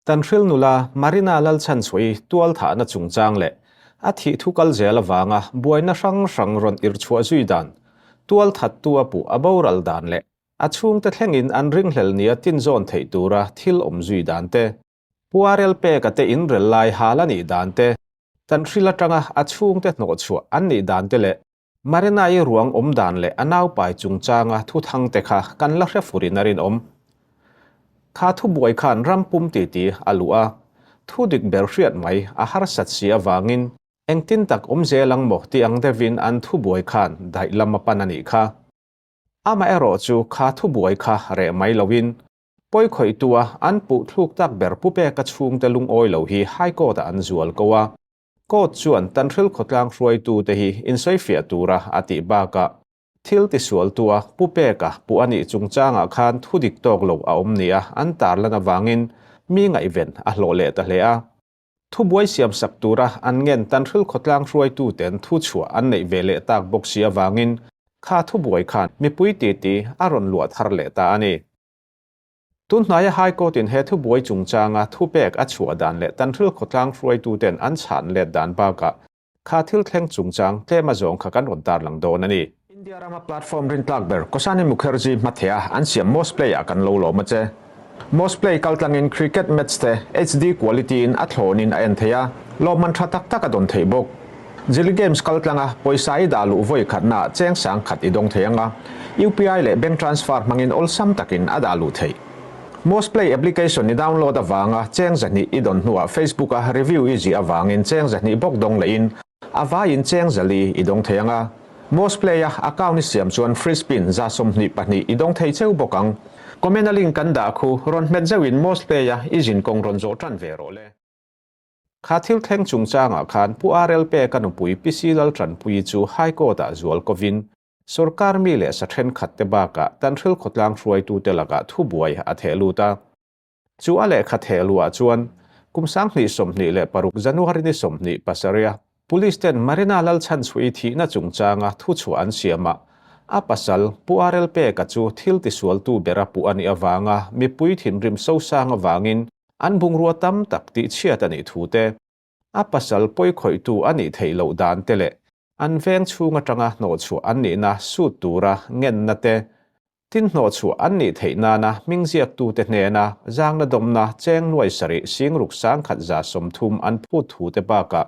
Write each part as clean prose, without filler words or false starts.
Tanhril nula Marina Lalchhanchhuahi tualthahna chungchang leh a thih thu kal zel avanga buaina hrang hrang rawn irhchhuah zui dan, tualthattu a puh a boral dan leh a chhungte thlengin an ringhlel nia tinzawn theih tura thil awm zui dan te, Puarel peka te inrel lai hal a nih dan te, Tanhril atanga a chhungte hnawhchhuah an nih dan te leh Marina-i ruang awm dan leh a naupai chungchanga thuthang te kha kan la hre furin a rinawm. Kha thubuai khan ram pum titi a luh a, thu dik ber hriat mai a harsat si avangin engtin tak awm zel ang maw ti ang deuhin an thubuai khan daih lam a pan a nih kha. Amaherawh chu kha thubuai kha reh mai loin pawikhawihtua an puh thluk tak ber Pu Peka chhungte lungawi lo hi High Court-ah an zual ko a. Court chuan Tanhril khawtlang hruaitute hi insawifiah tura a tih bakah thil tisualtua Pu Peka puh a nih chungchangah khan thu dik tawk lo a awm nia an tarlan avangin mi ngaihven a hlawh leh ta hle a. Thubuai siamsak tura an ngen Tanhril khawtlang hruaituten thu chhuah an neih ve leh tak bawk si avangin kha thubuai khan mipui titi a rawn luah thar leh ta a ni. Tunhnaia High Court-in he thubuai chungchanga thupek a chhuah dan leh Tanhril khawtlang hruaituten an chhan let dan bakah kha thil thleng chungchang tlem a zawng kha kan rawn tarlang dawn a ni. India rama platform rintlak ber Kosani Mukherjee hmatheh-a an siam Mosplay-ah kan lo lawm a che. Mosplay kaltlangin cricket match te HD quality-in a thlawnin a en thei a, lawmman tha tak tak a dawn theih bawk. Jili Games kaltlanga pawisa i dah luh vawi khatnaah cheng sang khat i dawng thei ang a, UPI leh bank transfer hmangin awlsam takin a dah luh theih. Mosplay application i download avanga cheng zahnih i dawn hnuah Facebook-a review i ziah avangin cheng zahnih bawk dawng lehin a vaiin cheng zali i dawng thei ang a. Mosplay-a account i siam chuan free spin 24 i dawng thei cheu bawk ang. Comment-a link kan dah khu rawn hmet zeuhin Mosplay-a i zinkawng rawn zawh tan ve rawh le. Kha thil thleng chungchangah khan Pu RL Peka nupui Pi Si Laltanpuii chu High Court-ah zual kovin, sorkar mi leh sa thenkhatte bakah Tanhril khawtlang hruaitute lakah thubuai a theh lut a. Chu a lehkha theh luhah chuan kum 2026 January ni 27 a Police ten Marina Lalchhanchhuii thihna chungchanga thuchhuah an siamah a pasal Pu RL Peka chu thil tisualtu bera puh a nih avanga mipui thinrim sosang avangin An bungrua tam tak tihchhiat a nih thu te, a pasal pawikhawihtu a nih theih loh dan te leh an veng chhung atanga hnawhchhuah an nihna sut tura ngenna te, tin hnawhchhuah an nih theih nana hming ziaktute hnena zangna dawmna cheng nuai sarih singruk sangkhat 130 an phut thu te bakah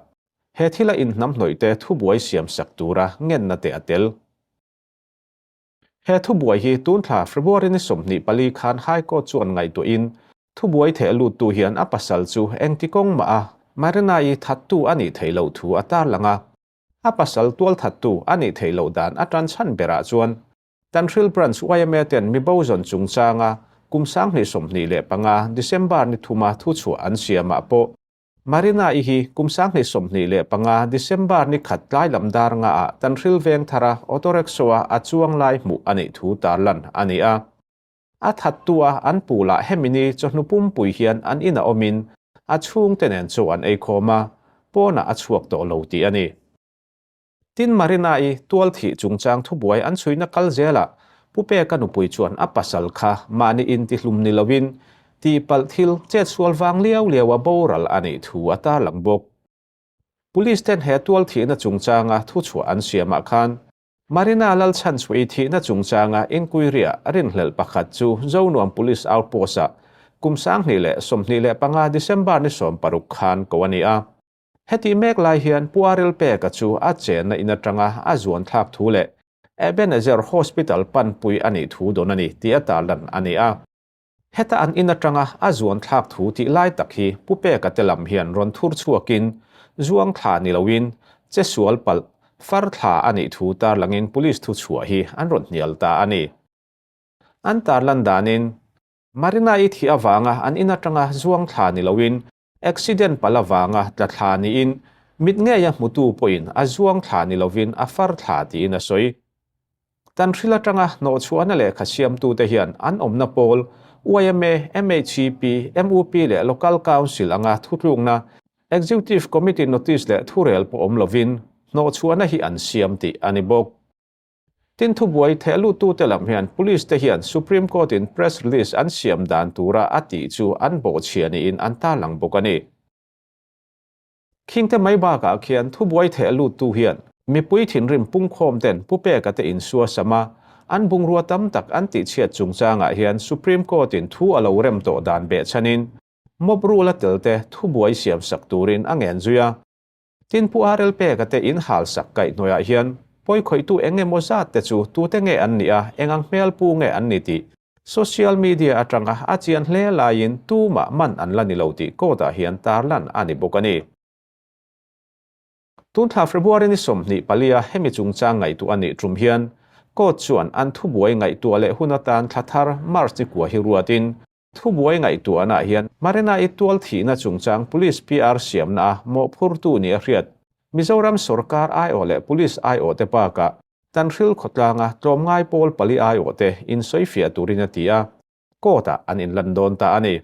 he thila inhnamhnawihte thubuai siamsak tura ngenna te a tel. He thubuai hi tun thla February ni 24 khan High Court chuan ngaihtuahin thubuai theh luttu hian a pasal chu engti kawng mah a Marina-i thattu a nih theih loh thu a tarlang a. A pasal tualthattu a nih theih loh dan a tan chhan berah chuan Tanhril Branch yma ten mibo zawn chungchanga kum 2025 December ni thuma thuchhuah an siamah pawh Marina-i hi kum 2025 December ni khat tlai lam dar ngaah Tanhril veng thara auto rickshaw-a a chuang lai hmuh a nih thu tarlan a ni a. A thattua an pulah hemi ni chawhnu pumpui hian an inah awmin a chhungte nen chaw an eikhawm a, pawnah a chhuak tawh lo tih a ni. Tin Marina-i tual thih chungchang thubuai an chhuina kal zelah Pu Peka nupui chuan a pasal kha mahni intihlum ni loin tihpalh thil chetsual vang liau liau a boral a nih thu a tarlang bawk. Police ten he tual thihna chungchanga thuchhuah an siamah khan Marina Lalchhanchhuahi thihna chungchanga inquiry-ah rinhlelh pakhat chu Zonuam Police Outpost-ah kum 2025 December ni 16 khan ko a ni a. Hetih mek lai hian Pu Arel Peka chu a chenna in atanga a zuan thlak thu leh Ebenezer Hospital panpui a nih thu dawn a ni tih a tarlan a ni a. Heta an in atanga a zuan thlak thu tih lai tak hi Pu Peka te lam hian rawn thur chhuakin zuang thla ni loin che sual palh far thla a nih thu tarlangin Police thuchhuah hi an rawn hnial ta a ni. An tarlan danin Marina-i thih avanga an in atanga zuang thla ni loin Accident palh avanga tla thla niin mit ngeia hmutu pawhin a zuang thla ni lovin a far thla tiin a sawi. Tanhril atanga hnawhchhuahna lehkha siamtute hian an awmna pawl yma, MHCP, mup leh Local Council anga thutlukna, Executive Committee Notice leh thurel pawh awm lovin hnawhchhuahna hi an siam tih a ni bawk. Tin thubuai theh luttute lam hian Police te hian Supreme Court in press release an siam dan tura a tih chu an bawhchhia niin an tarlang bawk a ni. Khingte mai bakah khian thubuai theh luttu hian mipui thinrim pungkhawm ten Pu Peka te insua sam a, an bungrua tam tak an tihchhiat chungchangah hian Supreme Court in thu a lo rem tawh dan behchhanin mob rule a tel te thubuai siam sak turin a ngen zui a. Tin Pu RL Peka te in hal sak kaihhnawihah hian pawikhawihtu eng emaw zat te chu tute nge an nih a, eng ang hmel pu nge an ni tih Social media atanga a chian hle laiin tumah man an la ni lo tih court-ah hian tarlan a ni bawk a ni. Tun thla February ni 24 a hemi chungchang ngaihtuah a nih tum hian court chuan an thubuai ngaihtuah leh hun atan thla thar March ni kua hi ruatin thubuai ngaihtuahnaah hian Marina-i tual thihna chungchang Police PR siamna a mawhphurtu ni a hriat Mizoram sorkar aiawh leh Police aiawhte bakah Tanhril khawtlanga tlawmngai pawl pali aiawhte insawifiah turin a ti a, court-ah an inlan dawn ta a ni.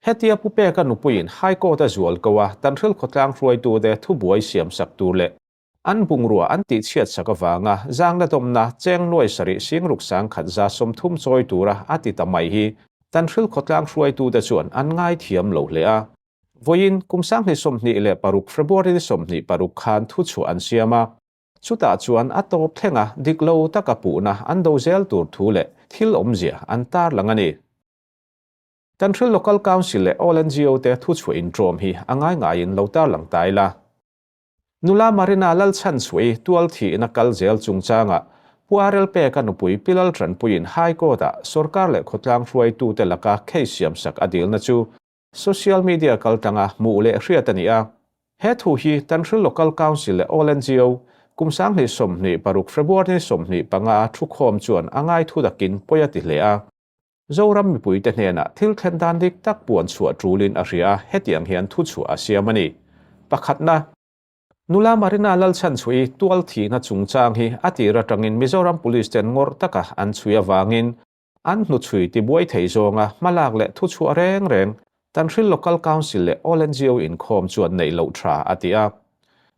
Hetia Pu Peka nupuiin High Court-a zual ko a, Tanhril khawtlang hruaitute thubuai siamsak tur leh an bungrua an tihchhiatsak avanga zangna dawmna cheng nuai sarih singruk sangkhat 30 chawi tura a ti ta mai hi Tanhril khawtlang hruaitute chuan an ngaithiam lo hle a. Vawiin kum 2026 February ni 26 khan thuchhuah an siam a, chutah chuan a tawp thlenga dik lo taka puhna an do zel tur thu leh thil awmzia an tarlang a ni. Tanhril Local Council leh All NGO te thuchhuah inṭawm hi a ngai ngaiin lo tarlang ta ila. Nula Marina Lalchhanchhuahi tual thihna kal zel chungchangah Pu RL Peka nupui Pi Lalṭanpuiin High Court-ah sorkar leh khawtlang hruaitute laka case siamsak a dilna chu Social media kaltlanga hmuh leh hriat a ni a. He thu hi Tanhril Local Council leh All NGO kum 2026 February ni 25 a thukhawm chuan a ngai thu dakin pawi a ti hle a. Zoram mipuite hnenah thil thlen dan dik tak puan chhuah tulin a hria a, hetiang hian thu chhuah a siam a ni. Pakhatna, Nula Marina Lalchhanchhuahi tual thihna chungchang hi a tir atangin Mizoram Police ten ngawrh taka an chhui avangin An hnuchhui tibuai thei zawnga hmalak leh thuchhuah reng reng Tanhril Local Council leh All NGO inkhawm chuan neih loh tha a ti a.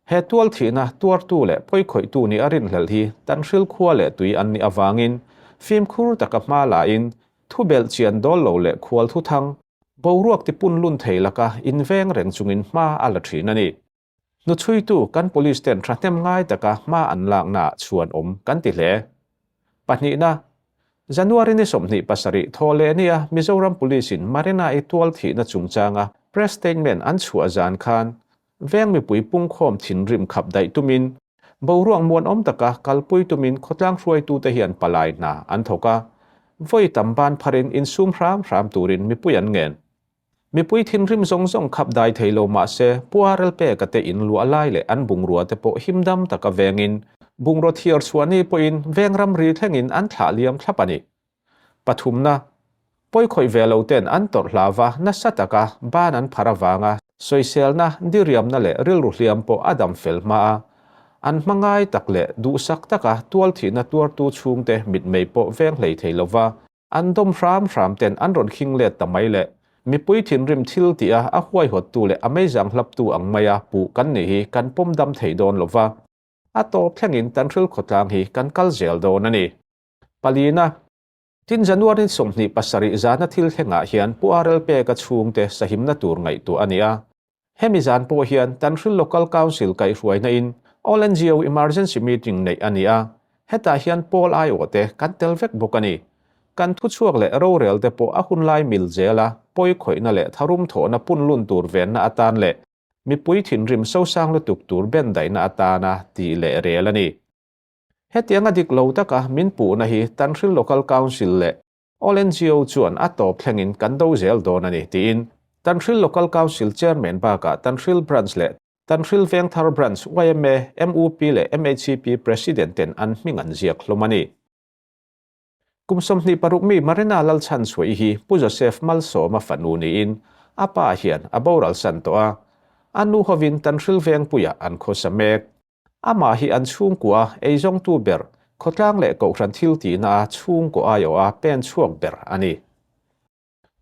He tual thihna tuartu leh pawikhawihtu nih a rinhlelh hi Tanhril khua leh tui an nih avangin fimkhur taka hma lain thubelh chian dawl lo leh khual thuthang boruak tipun lun thei laka inveng reng chungin hma a la thin a ni. Hnuchhuitu kan Police ten thahnem ngai taka hma an laknaah chhuan awm kan ti hle. Pahnihna, January ni 27 thaw leh nia Mizoram Police in Marina-i tual thihna chungchanga press statement an chhuah zan khan veng mipui pungkhawm thinrim khap daih tumin boruak muanawm taka kalpui tumin khawtlang hruaitute hian palai hna an thawk a, vawi tam ban pharin insum hram hram turin mipui an ngen. Mipui thinrim zawng zawng khap dai thei lo mah se, Pu RL Peka te in luah lai leh an bungrua te pawh him dam taka vengin, bungraw thiar chhuah ni pawhin veng ramri thlengin an thlah liam thlap a ni. Pathumna, Pawikhawih ve lo ten an tawrh hlauva nasa taka ban an phar avanga sawiselna, diriamna leh rilru hliam pawh a dam fel hma a, an hma ngai tak leh duhsak taka tualthihna tuartu chhungte mitmei pawh veng hlei thei lova An dawm hram hram ten an rawn khing let ta mai le. Mipui thinrim thil tih a a huaihawttu leh a meizang hlaptu ang maia puh kan nih hi kan pawm dam thei dawn lo va. A tawp thlengin Tanhril khawtlang hi kan kal zel dawn a ni. Palina. Tin January 27 zana thil thlengah hian Pu RL Peka chhungte sahimna tur ngaihtuah a ni a. Hemi zan pawh hian Tanhril Local Council kaihhruaina in All NGO Emergency Meeting neih a ni a, hetah hian pawl aiawhte kan tel vek bawk a ni. Kan thuchhuak leh rorel te pawh a hunlai mil zela pawikhawihna leh tharum thawhna punlun tur venna atan leh mipui thinrim sosang lutuk tur bendaihna atana tih leh rel a ni. Hetianga dik lo taka min puhna hi Tanhril Local Council leh All NGO chuan a tawp thlengin kan do zel dawn a ni, tiin Tanhril Local Council Chairman bakah Tanhril Branch leh Tanhril Vengthar Branch yma, MUP leh MHCP President ten an hming an ziak hlawm a ni. Kum 26 mi Marina Lalchhanchhuahi hi Pu Joseph Malsawma fanu niin a pa hian a boral san tawh a, a nu hovin Tanhril Vengpuiah an khawsa mek. Amah hi an chhungkua eizawngtu ber, khawtlang leh kohhran thil tihna a chhungkaw aiawha pen chhuak ber a ni.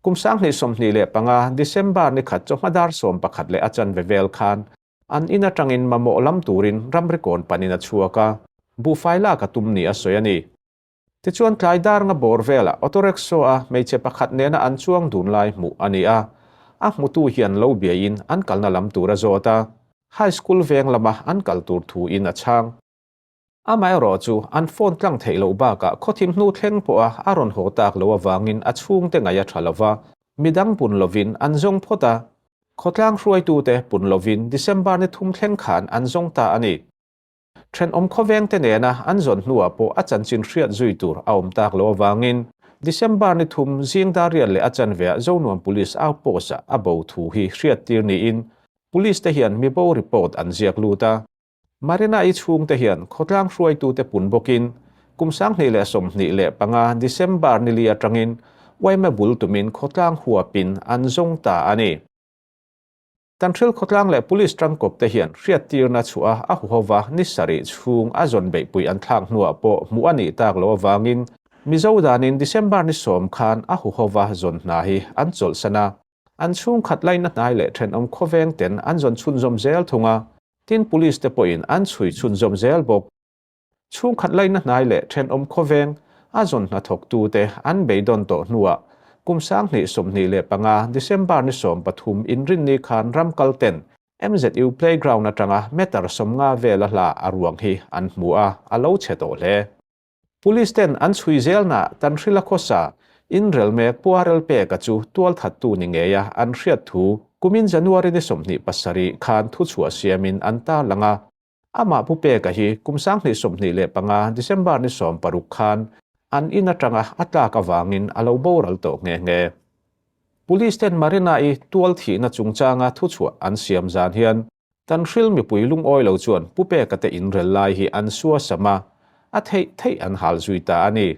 Kum 2025 December ni khat chawhma dar 11 leh a chanve vel khan an in atangin mamawh lam turin ramri kawn panin a chhuak a. Buhfai lak a tum ni a sawi a ni. Tichuan tlai dar nga bawr velah auto rickshaw a hmeichhe pakhat nena an chuang dun lai hmuh a ni a. A hmutu hian lo biaiin an kalna lam tur a zawt a. High school veng lama an kal tur thuin a chhang. Amaherawhchu an phone tlang theih loh bakah khawthim hnu thleng pawha a rawn haw tak loh avangin a chhungte ngaih a tha lo va, midang pun lovin an zawng phawt a. Khawtlang hruaitute pun lovin December ni thum thleng khan an zawng ta a ni. Thenawm khawvengte nena an zawn hnuah pawh a chanchin hriat zui tur a awm tak loh avangin December ni thum zing dar riat leh a chanveah Zonuam Police Outpost-ah a bo thu hi hriattir niin Police te hian mibo report an ziak lut a. Marina-i chhungte hian khawtlang hruaitute pun bawkin kum 2025 December ni li atangin yma bul tumin khawtlang huapin an zawng ta a ni. Tanhril khawtlang leh Police tangkawp te hian hriattirna chhuah a huhova ni sarih chhung a zawn beihpui an thlak hnuah pawh hmuh a nih tak loh avangin Mizo danin December ni sawm khan a huhova zawn hna hi an chawlhsan a. An chhungkhat laina hnai leh thenawm khawveng ten an zawn chhunzawm zel thung a, tin Police te pawhin an chhui chhunzawm zel bawk. Chhungkhat laina hnai leh thenawm khawveng a zawn hnathawktute an beidawn tawh hnuah kum 2025 December ni 13 inrinni khan ram kal ten MZU playground atanga meter 50 vela hla a ruang hi an hmu a, a lo chhe tawh hle. Police ten an chhui zelna Tanhrila khawsa inrel mek Puarel Peka chu tualthattu ni ngeia an hriat thu kumin January ni 27 khan thuchhuah siamin an tarlang a. Amah Pu Peka hi kum 2025 December ni 16 khan an in atanga a tlak avangin a lo boral tawh nghe nghe. Police ten Marina-i tual thihna chungchanga thuchhuah an siam zan hian Tanhril mipui lungawi lo chuan Pu Peka te inrel lai hi an suasam a, a theih theih an hal zui ta a ni.